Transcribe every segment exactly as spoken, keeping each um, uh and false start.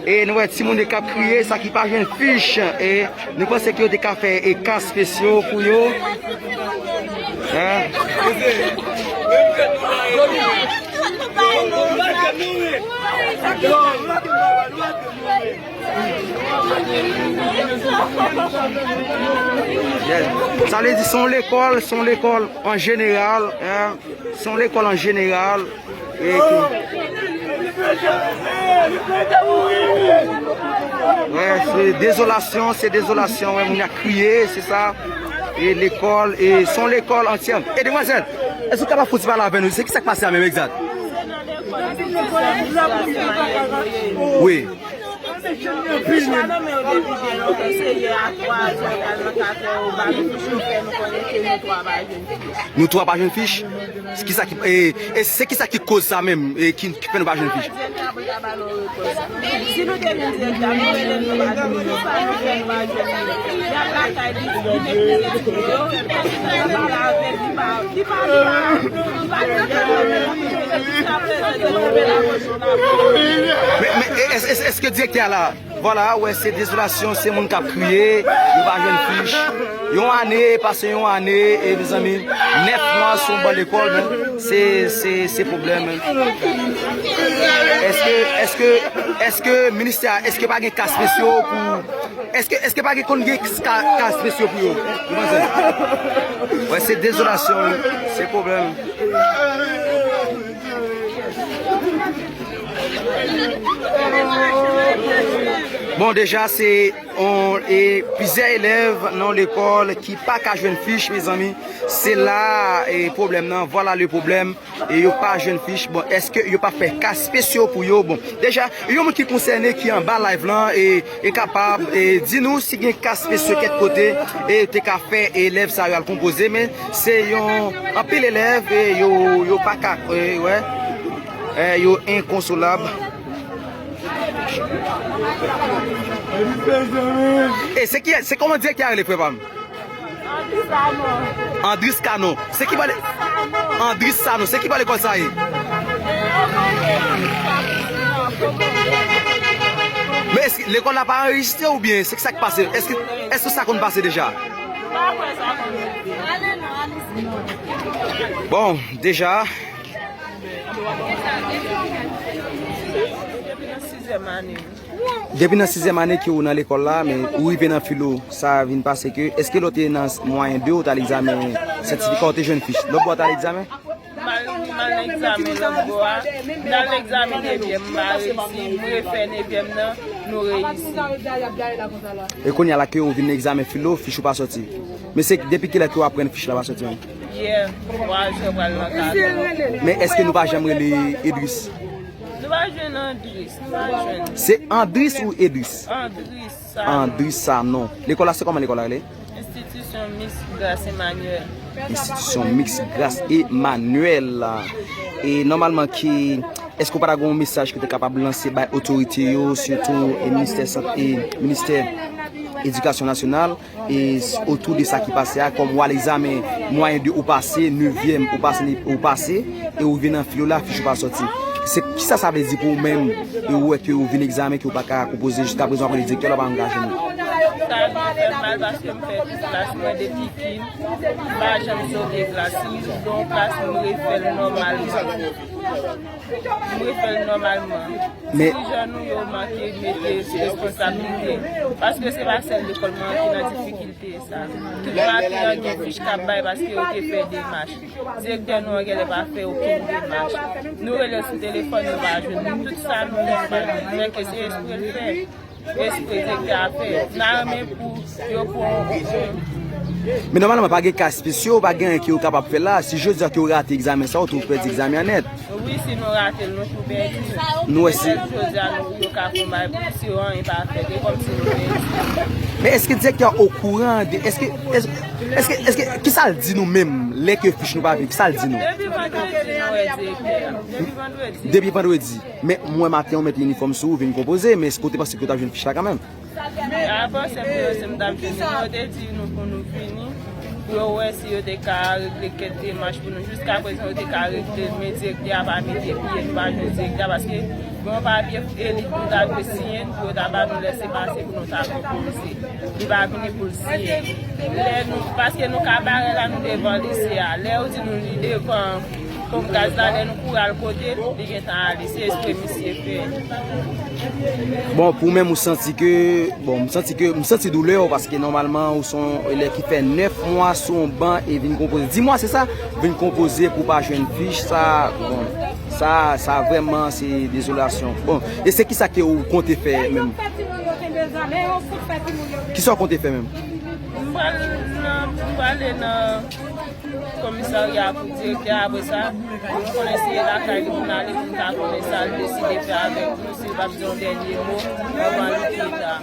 E nou wè timoun yo k ap kriye, sa ki pa jwenn fich. E nou panse ke yo te ka fè e ka spesyo pou yo. Hein? Yeah. Sa vle di se yon lekòl, se yon lekòl an jeneral, hein. Se yon lekòl an jeneral. E ki... Wè, se dezolasyon, se dezolasyon, wè, moun ap kriye, se sa. E lekòl, e se yon lekòl antyè. E demwazèl, èske w kapab fouti pale avè nou? Se ki sa k pase a menm egzat? Wi. Fich la nan men yo depi byen lontan, se yè a twa zè, al nan kat è, yo ba nou fich, yo fè nou konnen ke nou twa pa jwenn fich. Nou twa pa jwenn fich? Kisa ki, e, e se kisa ki koz sa menm, e ki, ki fè nou pa jwenn fich? Bondye menm apre ta ba nou repons. Si nou te vin direktè, nou rele l, nou pa jwenn li, nou pa, nou fè, nou pa jwenn li. Y ap lakay li, li met li sou yo, yo pèdi tan yo pale avè l, li pa, li pa, li pa, li pa jwenn li, jiska prezan, se tonbe la poch. Men, men, e, èske, èske, èske direktè a la? Vwala, wè, se dezolasyon, se moun k ap kriye, yo pa jwenn fich. Yon ane, pase yon ane, e mezanmi, nèf mwa sou yon ban lekòl, men se, se, se pwoblèm. Èske, èske, èske ministè a, èske pa gen ka spesyo pou, èske, èske pa gen konn gen ka, ka spesyo pou yo? Ou panse? Wè, se dezolasyon, wi, se pwoblèm. Bon, deja, se on, e, plizyè elèv nan yon lekòl ki pa ka jwenn fich, mezanmi. Se la, e, pwoblèm nan. Vwala le pwoblèm. E yo pa jwenn fich. Bon, èske yo pa fè ka spesyo pou yo? Bon, deja, yon moun ki konsène, ki anba live lan, e, e kapab, e, di nou si gen ka spesyo kèk kote, e te ka fè elèv sa yo al konpoze, men se yon anpil elèv, e yo, yo pa ka, e, wè, e, yo enkonsolab. E se ki, se kòman direktè a rele, frè pa m? Andris Canon. Se ki ba le-, Andris Sanon. Se ki ba lekòl sa ye? Men èske lekòl la pa anrejistre oubyen se ki sa k pase? Èske, èske sa konn pase deja? Bon, deja. Depi nan sizyèm ane. Depi nan sizyèm ane ke ou nan lekòl la, men ou rive nan filo, sa vin pase ke, èske lè w te nan mwayen de, ou t al egzamen sètifika, ou te jwenn fich? Lòt bò w t al egzamen? M al, m al nan egzamen lòt bò a, m t al nan egzamen nevyèm, m pa reyisi, m refè nevyèm nan, nou reyisi. E kounye a la ke ou vin nan egzamen filo, fich ou pa sòti. Men se depi kilè ke w aprann fich la pa sòti menm? Yè, twa zè pral nan kat è. Men èske nou pa janm rele Edris? Nou pa jwenn Andris, nou pa jwenn. Se Andris ou Edris? Andris Sanon. Andris Sanon. Lekòl la, se kòman lekòl la rele? Enstitisyon Miks Gras Emmanuel. Enstitisyon Miks Gras Emmanuel la. E nòmalman ki, èske w pa ta gen yon mesaj ke w te kapab lanse bay otorite yo, sitou, e, ministè sant-, e, ministè edikasyon nasyonal, e s-, otou de sa ki pase a, kòm w al egzamen mwayen de ou pase, nevyèm ou pase, ou pase, e ou vin nan filo la, fich ou pa sòti. Se, kisa sa vle di pou ou menm, e ou wè ke ou vin egzamen, ke ou pa ka konpoze jiska prezan, w ap rele direktè la, w pa angaje nou? Sa vin fè m mal paske m fè tout klas mwen depi kin, m pa janm sote klas. Si m sot nan yon klas, m refè l nòmalman. M refè l nòmalman. Men si jan nou yo manke mete responsablite, paske se pa sèl lekòl mwen ki nan difikilte sa. Tout maten an gen fich k ap bay paske yo te fè demach. Direktè nou an genlè pa fè okenn demach. Nou rele l sou telefòn, nou pa jwenn li. Tout sa nou fè, nou pa jwenn li. Fè ke se espre l fè. Espre direktè a fè. N a renmen pou yo pran yon, yon... Men nòmalman, pa gen ka espesyal, pa gen anyen ke yo kapab fè la. Si jodi a ke yo rate egzamen sa, yo tou pèdi egzamen an nèt. Wi, si nou rate l, nou tou pèdi. Nou wè si jodi a nou, yo ka fè yon bagay pou si yo anyen pa fèt, e kòmsi nou pèdi. Men èske direktè a okouran de, èske, èske, èske, èske, kisa l di nou menm lè ke fich nou pa vini? Kisa l di nou? Depi vandredi, nou wè direktè a. Depi vandredi. Depi vandredi. Men mwen maten, ou met inifòm sou ou, vin konpoze, men èske w te panse ke w t ap jwenn fich la kanmenm? A panse m te panse m t ap vini, men yo te di nou pou nou vini. Pou yo wè si yo te ka regle kèk demach pou nou. Jiska prezan, yo te ka regle l, men direktè a pa mete pye, nou pa jwenn direktè a, paske gen yon papye elit nou ta dwe siyen pou yo ta ba nou lèsepase pou nou ta konpoze. Li pa vini pou l siyen. Lè nou, paske nou kabarè la, nou devan lise a. Lè yo di nou li devan ponp gaz la, lè nou kouri al kote l, li gentan ale. Se espre misye fè. Bon, pou menm ou santi ke, bon, m santi ke, m santi doulè w paske nòmalman ou se yon elèv ki fè nèf mwa sou yon ban e vin konpoze. Dis mwa, se sa? Vin konpoze pou pa jwenn fich, sa, bon, sa, sa vrèman se dezolasyon. Bon, e se kisa ke ou konte fè menm? Kisa w konte fè menm? M pral nan, m prale nan komisarya pou direktè a, apre sa, m konnen se lakay li pou n ale pou n ka konnen sa l deside fè avèk nou, si l p ap di yon dènye mo anvan li kite a.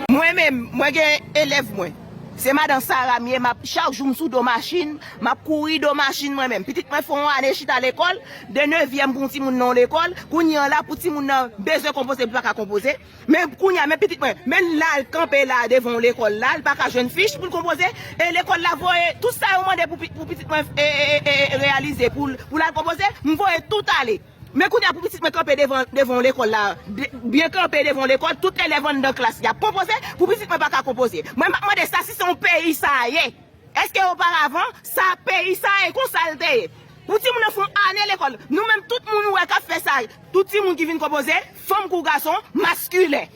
Mwen menm, mwen gen elèv mwen. Se madan Sara m ye, m ap chak jou m sou do machin, m ap kouri do machin mwen menm. Pitit mwen fè yon ane chita lekòl, de nevyèm pou yon timoun nan yon lekòl, kounye an la pou timoun nan bezwen konpoze, li pa ka konpoze. Men kounye a, men pitit mwen, men l al kanpe la devan yon lekòl la, li pa ka jwenn fich pou l konpoze, e lekòl la voye tout sa yo mande pou, pou pitit mwen e, e, e, e, reyalize, pou, pou l al konpoze, m voye tout ale. Men kounye a pou pitit mwen kanpe devan, devan yon lekòl la, de, byen kanpe devan yon lekòl, tout elèv anndan klas y ap konpoze, pou pitit mwen pa ka konpoze. Mwen m ap mande sa si se yon peyi sa ye. Èske oparavan, sa peyi sa ye, konsa l te ye? Pou timoun nan fè yon ane lekòl, nou menm tout moun ou wè k ap fè sa, tout timoun ki vin konpoze, fanm kou gason, maskilen.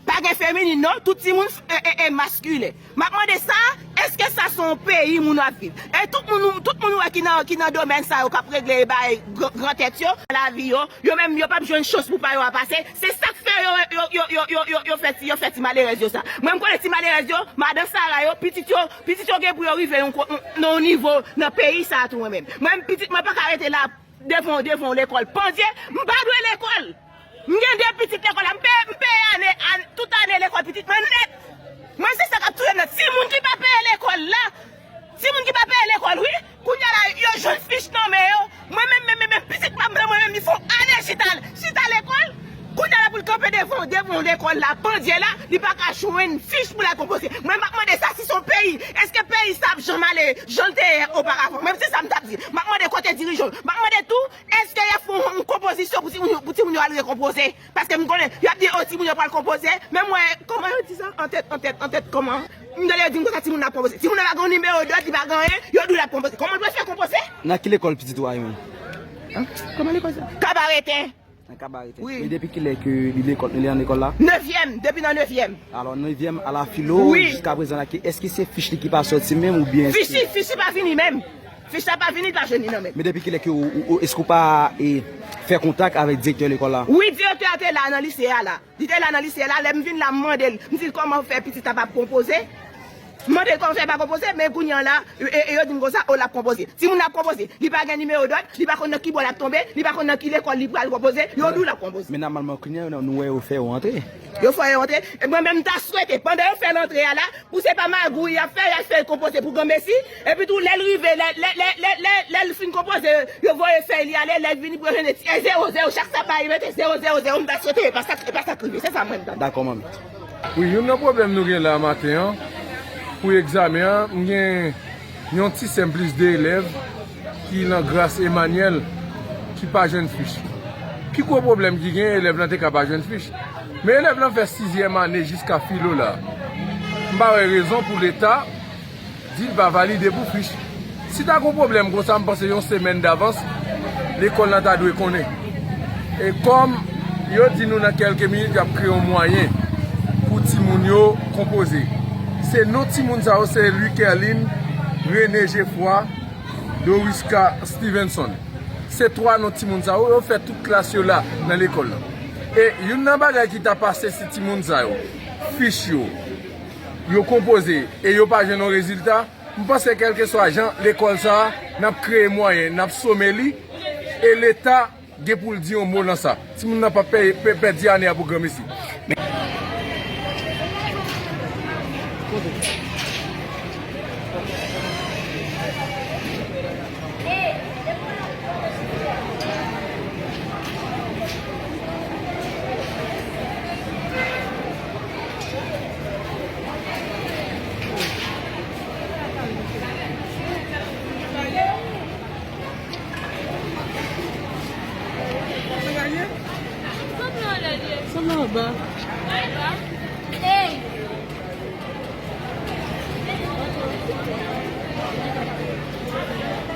Pa gen feminin non, tout timoun e, e, e maskilen. M ap mande sa, èske sa se yon peyi moun ap viv? E tout moun, tout moun ou wè ki nan, ki nan domèn sa yo k ap regle bay gran, gran tèt yo, lavi yo, yo menm yo p ap jwenn chans pou pa yo a pase. Se sa k fè yo, yo, yo, yo, yo, yo, yo fè ti, yo fè ti malerèz yo sa. Mwen m konnen ti malerèz yo, madan Sara yo, pitit yo, pitit yo gen pou yo rive yon, yon, yon nivo nan peyi sa tou mwen menm. Mwen menm pitit mwen pa ka rete la devan, devan yon lekòl pandye, m pa dwe lekòl. M gen de pitit lekòl la, m peye, m peye ane, ane, tout ane lekòl pitit mwen nèt. Mwen se sa k ap touye m nan. Timoun ki pa peye lekòl la, timoun ki pa peye lekòl wi, kounye a la yo jwenn fich nan men yo. Mwen menm, menm, menm, menm pitit pa m nan mwen menm li fè yon ane chita, chita lekòl. Kounye a la pou l kanpe devan, devan lekòl la, pandye la, li pa ka jwenn fich pou l al konpoze. Mwen m ap mande sa si se yon peyi, èske peyi sa ap janm ale jan l te ye oparavan? Mwen se sa m t ap di. M ap mande kote dirijan yo. M ap mande tou, èske y ap fè yon, yon konpozisyon pou timoun yo, pou timoun yo al rekonpoze? Paske m konnen, y ap di, o, timoun yo pral konpoze. Men mwen, kòman yo di sa? Antèt, antèt, antèt, kòman? M tande yo di m konsa timoun nan ap konpoze. Timoun nan pa gen nimewo dòd, li pa gen anyen, yo di l ap konpoze. Kòman l pral fè konpoze? Nan ki lekòl pitit ou a ye menm? Kòman lekòl sa? Kabareten. Nan Kabareten. Wi. Men depi kilè ke li lekòl, li an lekòl la? Nevyèm, depi nan nevyèm. Alò, nevyèm a la filo, wi, jiska prezan la, ki, èske se fich li ki pa sòti menm oubyen? Fich li, fich li pa vini menm. Fich la pa vini, li pa jwenn li nan men. Men depi kilè ke ou, ou, ou, èske ou pa e, fè kontak avèk direktè lekòl la? Wi, direktè a te la nan lise a la. Li te la nan lise a la, lè m vin la, m mande l, m di l kòman fè pitit la p ap konpoze. M mande l kòman fè l pa konpoze, men kounye a la, e, e, yo di m konsa, o, l ap konpoze. Timoun nan ap konpoze, li pa gen nimewo dòd, li pa konn nan ki bò l ap tonbe, li pa konn nan ki lekòl li pral konpoze, yo di w l ap konpoze. Men nòmalman, kounye a, nou wè yo fè yo antre. Yo fè yo antre. E mwen menm, m ta swete, pandan yo fè l antre a la, pou se pa magouy y ap fè, y ap fè l konpoze pou granmesi. Epi tou, lè l rive, lè, lè, lè, lè, lè, lè l fin konpoze, yo voye fèy li ale, lè l vini pou yo jwenn ti, e zewo, zewo, chak sa pa yo mete zewo, zewo, zewo, m ta swete, e pa sa, e pa sa k rive, se sa mwen, m ta. Dakò, manmi. Wi, youn nan pwoblèm nou gen la maten an, pou egzamen an, m gen yon ti sè m plis de elèv ki nan Gras Emanyèl ki pa jwenn fich. Pi gwo pwoblèm ki gen, elèv lan te ka pa jwenn fich. Men elèv lan fè sizyèm ane jiska filo la. M pa wè rezon pou Leta di l pa valide pou fich. Si ta gon pwoblèm konsa, m panse yon semèn davans, lekòl lan ta dwe konnen. E kòm yo di nou nan kèlke minit y ap kreye yon mwayen pou timoun yo konpoze. Se non timoun sa yo, se Louis Kerlin, René Geffroy, Doriska Stevenson. Se twa non timoun sa yo, yo fè tout klas yo la nan lekòl lan. E youn nan bagay ki ta pase si timoun sa yo, fich yo, yo konpoze e yo pa jwenn yon rezilta, m panse kèlkeswa jan lekòl sa a, n ap kreye mwayen, n ap some li, e Leta gen pou l di yon mo nan sa. Timoun nan p ap pè-, pè-, pèdi ane a pou granmesi. Men.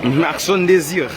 Maxon Désir.